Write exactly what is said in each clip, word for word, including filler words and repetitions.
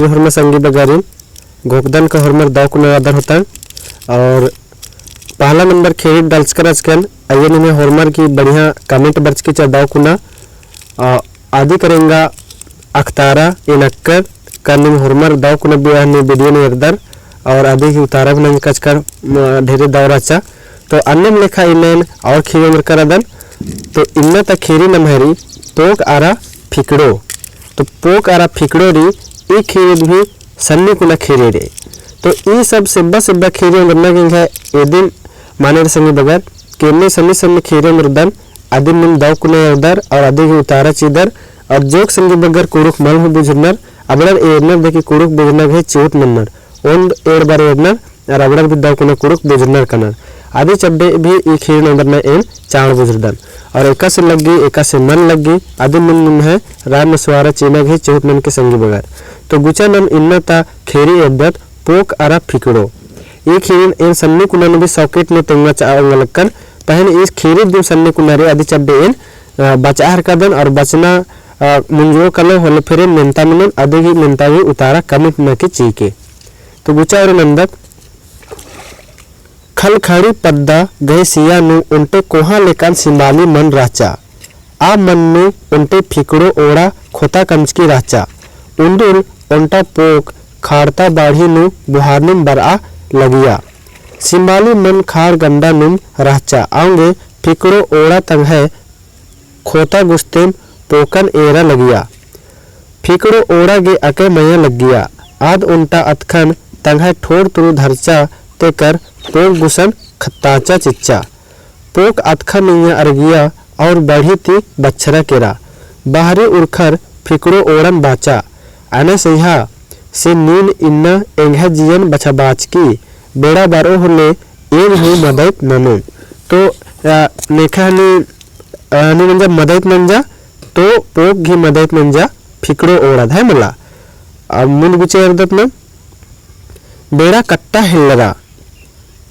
होरमा संगी बगरिन, घोकदन का होरमर दव कुना आदर होता। और पहला नंबर खेरी डालचकर अचकन, अइय्या निम्है होरमर की बढ़िया comment बरचकी चा दव कुना। आ, अदी करेंगा अखतारा एन अक्कर का निम्है होरमर दव कुना बिया हनी video नू एरदर, और अदी की उतारा भी नंजकचकर, म, ढेरे दव रहचा। तो अन्नेम लेखा इन्ना एन और खेरी ओन्दरकर अदन। तो इन्ना ता खेरी नम्है रई पोक अरा फिकड़ो। तो पोक अरा फिकड़ो रई ई खेरी भी सन्नी कुना खेरी रई। तो ई सब सेब्बा सेब्बा खेरी ओन्दरना गे एंग्है एदिन मानेर संगी बगर, कि एन्ने सन्नी सन्नी खेरी ओन्दरदन, अदिन नीम दव कुना एरदर और अदी गे उतारा चिदर। और जोक संगी बगर कुँड़ुख़ मल हूँ बुझुरनर, अबड़र एरनर दे कि कुँड़ुख़ बुझुरना गे चिहुट नन्नर, ओन्द एंड़ बार एरनर, और अबड़र भी दव कुना कुँड़ुख़ बुझुरनर कनर। अदी चड्डे भी ई खेरी ओन्दरना एन चाड़ बुझुरदन। और एकासे लग्गी, एकासे मल लग्गी, अदिन नीम निम्है राय मशवरा चिअना गे चिहुट ननके संगी बगर। तो गुचा नाम इन्ना ता खेरी एरदत पोक अरा फिकड़ो। ई खेरिन एन सन्नी कुना नू भी socket नू तेंगा चाआ ओंगा लक्कन, पहें ई खेरी दिम सन्नी कुना रई अदी चड्डे एन, अ, बचआ हरकदन और बचना, अ, मुंजो कलो होले फिर एन मेन्ता मिनन अदी गे मेन्ता गे उतारा comment ननके चिके। तो गुचा एरा नन्दत, खलखड़ी पद्दा गही सिया नू ओन्टे कोहाँ लेकान सिम्बाली मन रहचा। आ मन नू ओन्टे फिकड़ो ओड़ा खोता कमचकी रहचा। उन्दुल ओन्टा पोक खाड़ता बाढ़ी नू बुहारनुम बरआ लगिया। सिम्बाली मन खाड़ गंडा नुम रहचा। औंगे फिकड़ो ओड़ा तंग्है खोता गुस्तेम पोकन एरा लगिया। फिकड़ो ओड़ा गे अकय मया लग्गिया। आद ओन्टा अतखन तंग्है ठोर तुरु धरचा तेकर पोक गुसन खत्ताचा चिच्चा। पोक अतखा मइय्याँ अरगिया और बढ़ी ती बछरा केरा। बहरी उरखर फिकड़ो ओड़न बाचा, "अने सैहा, से नीन इन्ना एंग्है जियन बछाबाचकी, बेड़ा बरओ होले एन हूँ मदइत ननोम।" तो, अ, नेखा हनी, अ, हनी मंजा मदइत मंजा, तो पोक गही मदइत मंजा फिकड़ो ओड़द है मला। अब मुन्द गुचे एरदत ना, बेड़ा कट्टा हेल्लरा,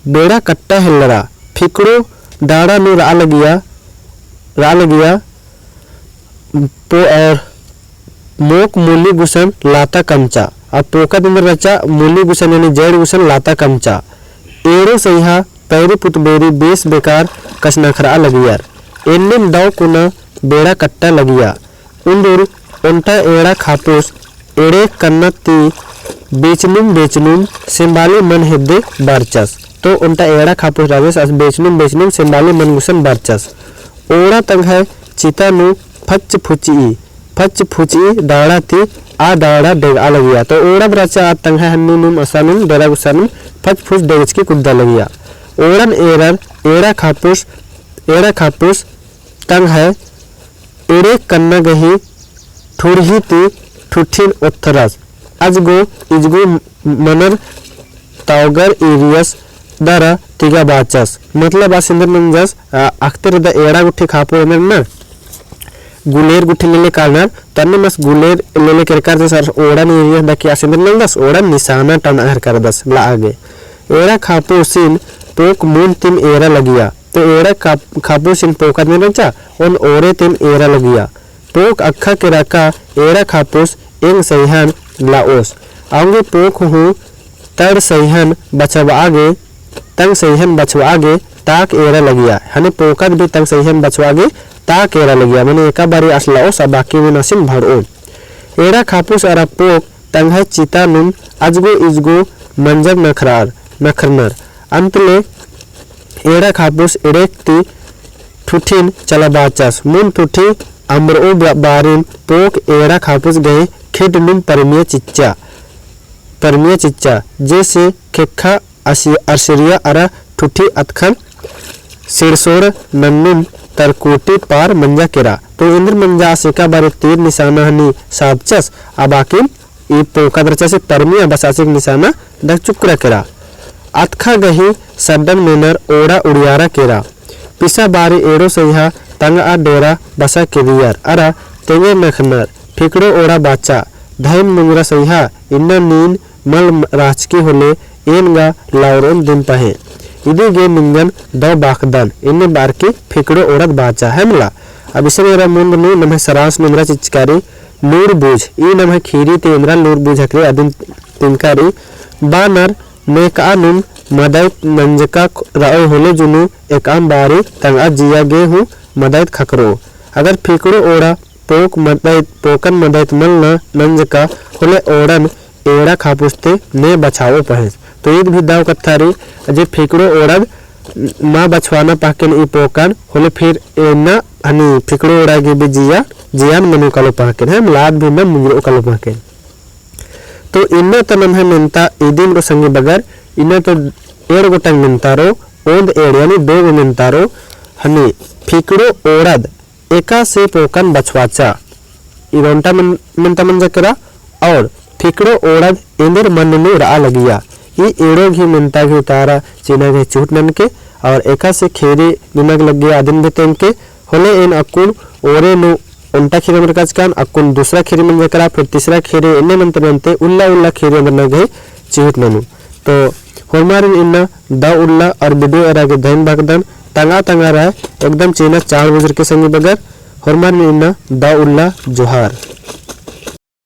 बेड़ा कट्टा हेल्लरा, फिकड़ो डाड़ा नू रआ लगिया, रआ लगिया, पो-, और मोक मूली गुसन लाता कमचा, अब पोका दिम रहचा मूली गुसन यानी जड़ गुसन लाता कमचा। एड़ो सैहा पैरी पुतबेरी बेस बेकार कछनखरआ लगियर। एन्नेम दव कुना बेड़ा कट्टा लगिया। उन्दुल ओन्टा एड़ा खापुस एड़ेक कन्ना ती बेचनुम बेचनुम सेम्बाली मन हेद्दे बरचस। तो ओन्टा एड़ा खापुस राजेस आस बेचनुम बेचनुम सेम्बाली मन गुसन बरचस। ओड़ा तंग्है चिता नू फच फुचई, फच फुचई डाड़ा ती आ डाड़ा डेगआ लगिया। तो ओड़ा बरचा आ तंग्है हन्नी नुम असा नुम डेरा गुसा नुम फच फुच डेगचकी कुद्दा लगिया। ओड़न एरर एड़ा खापुस, एड़ा खापुस तंग्है एड़ेक कन्ना गही ठुड़ही ती ठुठिन ओत्थरस। अजगो इजगो मनर तौगर ईरियस दरा तिगा बाचस। मतलब आस एन्देर नंजस, आ, अख़ते रअदर एड़ा गुट्ठी खापो एन्देर ना, गुलेर गुट्ठी लेले कालनर, तन्ने मस गुलेर लेले केरका रअदस, ओड़न ईरियस दकी आस एन्देर नंजस, ओड़न निसाना टन अहर करदस ला आगे। एड़ा खापुसिन पोक मुन तिम एरा लगिया। तो एड़ा खाप-, खापुसिन पोका दिम रहचा, ओन ओरे तिम एरा लगिया। पोक अख़ा केरका एड़ा खापुस एंग सैहन लाओस। औंगे पोक हूँ तड़ सैहन बछाबआ गे, तंग सैहन बछाबआ गे ताक एरा लगिया। हने पोकद भी तंग सैहन बछाबआ गे ताक एरा लगिया। मने एका बारी आस लाओस, आ बाकी में आसिन भरओ। एड़ा खापुस अरा पोक तंग्है चिता नुम अजगो इजगो मंजर नखरार, नखरनर। अन्तले एड़ा खापुस एड़ेक ती ठुठिन चलाबाचस। मुन ठुठी अम्बरओ बा-, बारिन पोक एड़ा खापुस गही खेड्ड नुम परमिया चिच्चा, परमिया चिच्चा। जैसे खेक्खा असी-, अरसिरिया अरा ठुठी अतखन सिड़सोड़ नन्नुम तरकुटी पार मंजा केरा। तो एन्देर मंजा आस एका बारी तीर निसाना हनी साधचस, आ बाकिन ई पोका दरचा से परमिया बस आसिक निसाना दक चुकरा केरा। अतखा गही सड्डन मेनर ओड़ा उड़ियारा केरा। पिसा बारी एड़ो सैहा तंगआ डेरा बसा केरियर अरा तेंगे नखनर फिकड़ो ओड़ा बाचा। धैम नुंगरा सैहा इन्ना नीन मल राचकी होले एन गा लाउरओन दिम पहें। इदी गे निंगन दव बाखदन, इन्ने बारकी फिकड़ो ओड़द बाचा है मला। अब इसन एरा मुन्द नू नम्है सरांस नुंगरा चिचकारी लूर बूझ, ई नम्है खीरी ती एन्दरा लूर बूझ हकरी अदिन तिंका रई। बानर नेकआ नुम मदइत नंजका रओय होले जुनू एकअम बारी तंगआ जिया गे हूँ मदइत खकरो। अगर फिकड़ो ओड़ा पोक मदइत, पोकन मदइत मलना नंजका होले ओड़न एड़ा खापुस्ते ने बछाओ पहेंस। तो ईद भी दव कत्था रई, जे फिकड़ो ओड़द मा बछवाना पहकेन ई पोकन होले फिर एन्ना हनी फिकड़ो ओड़ा गे भी जिया, जियान मनो कालो पहकेन, है मलाद भी ना मुंजरो कालो पहकेन। तो इन्ना तो नम्है मेन्ता इदिम रो संगी बगर, इन्ना तो एड़ गोटंग मेन्ता रो, ओन्द एड़ यानी दो गो मेन्ता रो, हनी फिकड़ो ओड़द एकासे पोकन बछवाचा। इद ओन्टा मेन-, मेन्ता मंजा केरा, और फिकड़ो ओड़द एन्देर मन्न नू रआ लगिया। ई एड़ो गही मेन्ता गही उतारा चिना गही चिहुट ननके, और एकासे खेरी निमग लगिया अदिन भी तेंगके, होले एन अक्कुन ओरे नू ओन्टा खेरी अमरकाचकन, अक्कुन दूसरा खेरी मंजा केरा, फिर तीसरा खेरी, एन्ने नन्ते नन्ते उल्ला उल्ला खेरी अमरना गही चिहुट ननू। तो होरमारिन इन्ना दव उल्ला और video एरा गे धैन बअदन, तंगआ तंगआ रअय एकदम चेना चाड़ बुजुर्ग के संगी बगर, होरमारिन इन्ना दव उल्ला जोहार।